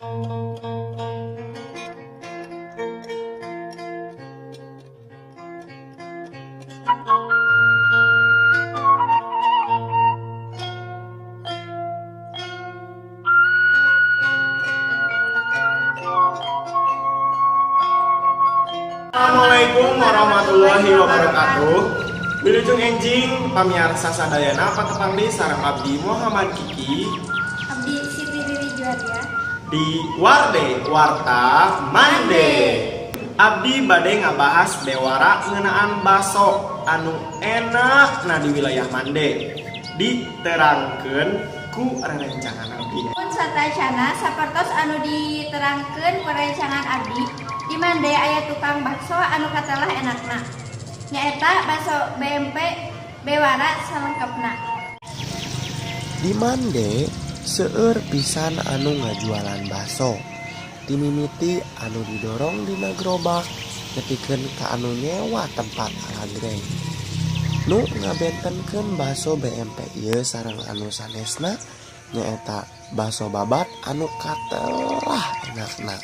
Assalamualaikum warahmatullahi wabarakatuh. Wilujeng enjing pamiarsa sadayana, patepang deui sareng abdi Muhammad Kiki. Abdi Siti Riri Juaria. Di Warde Warta Mande. Abdi bade ngabahas bewara ngeunaan baso anu enak na di wilayah Mande. Diterangkeun ku rerencangan abdi. Pun satacana sapertos anu diterangkeun ku rencangan abdi, di Mande aya tukang bakso anu katelah enakna. Nyaeta bakso BMP Bewara salengkepna. Di Mande seueur pisan anu ngajualan baso. Timimiti anu didorong dina gerobak nepikeun ka anu nyewa tempat aladreng. Nu ngabentenkeun baso BMP ieu sareng anu sanesna nyaeta baso babat anu katelah enakna.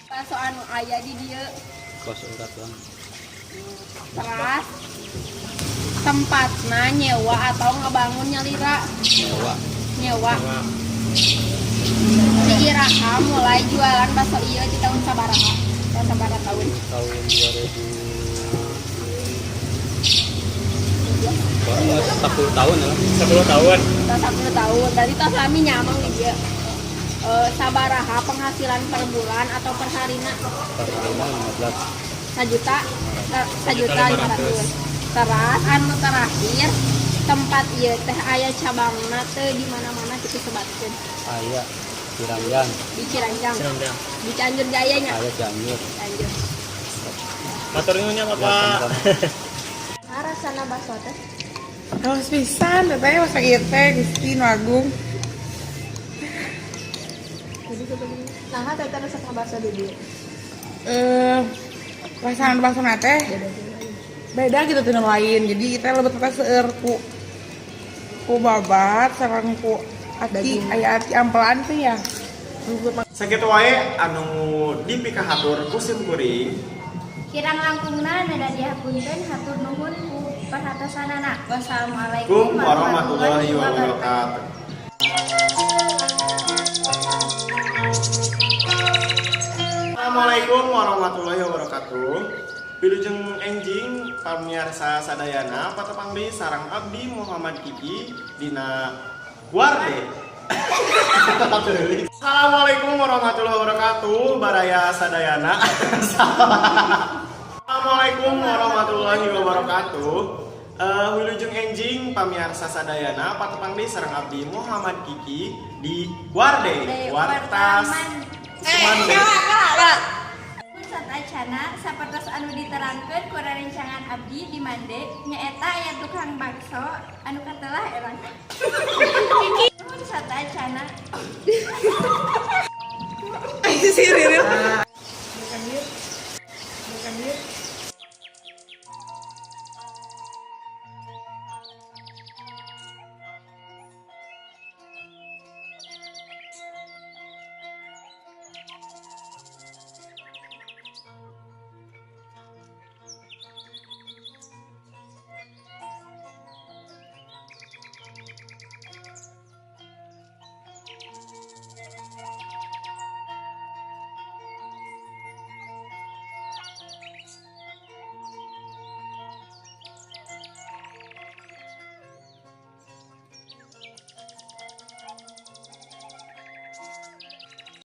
Bakso anu aya di dieu? Bakso urat, Bang. Teras tempatna nyewa atau ngebangun nyalira? Nyewa. Nyewa. Ti iraha mulai jualan bakso ieu, di tahun sabaraha? Tahun sabaraha tahun? Tahun 2000 baru 10 tahun ya. 10 tahun. Tahun 10 tahun dari tos lami nya amang di dieu. Sabaraha penghasilan per bulan atau per harina? Per hari 15. Sajuta, 1.500.000. Teras anu terakhir, tempat ieu teh aya cabangna teu di mana-mana kitu sebatkeun? Aya Ciranjang. Di Ciranjang? Ciranjang. Di Cianjur Jaya nya? Aya Cianjur. Cianjur. Matur nuhun nya, Ya, Bapak. sama-sama. Rasana bakso teh? Raos pisan, teteh masa ieu teh Gusti nu agung. Nah, teteh resep bakso di dieu? Rasana bakso teh beda gitu tina lain. Jadi kita lebih teteh seueur ku babat sareng ku ati, aya ati ampelan teh ya. Sakitu wae anu dipikahatur ku sim kuring. Kirang langkungna neda dihapunten, hatur nuhun ku perhatosanana. Wassalamualaikum Kum warahmatullahi wabarakatuh. Assalamualaikum warahmatullahi wabarakatuh. Wilujeng enjing pamiarsa sadayana, patepang deui sareng abdi Muhammad Kiki dina Warde. Assalamualaikum warahmatullahi wabarakatuh, baraya sadayana. Assalamualaikum warahmatullahi wabarakatuh. Wilujeng enjing pamiarsa sadayana, patepang deui sareng abdi Muhammad Kiki di Warde Warta Mande. Satacana sapertos anu diterangkeun ku rerencangan abdi, di Mande nyaeta aya tukang bakso anu katelah enak.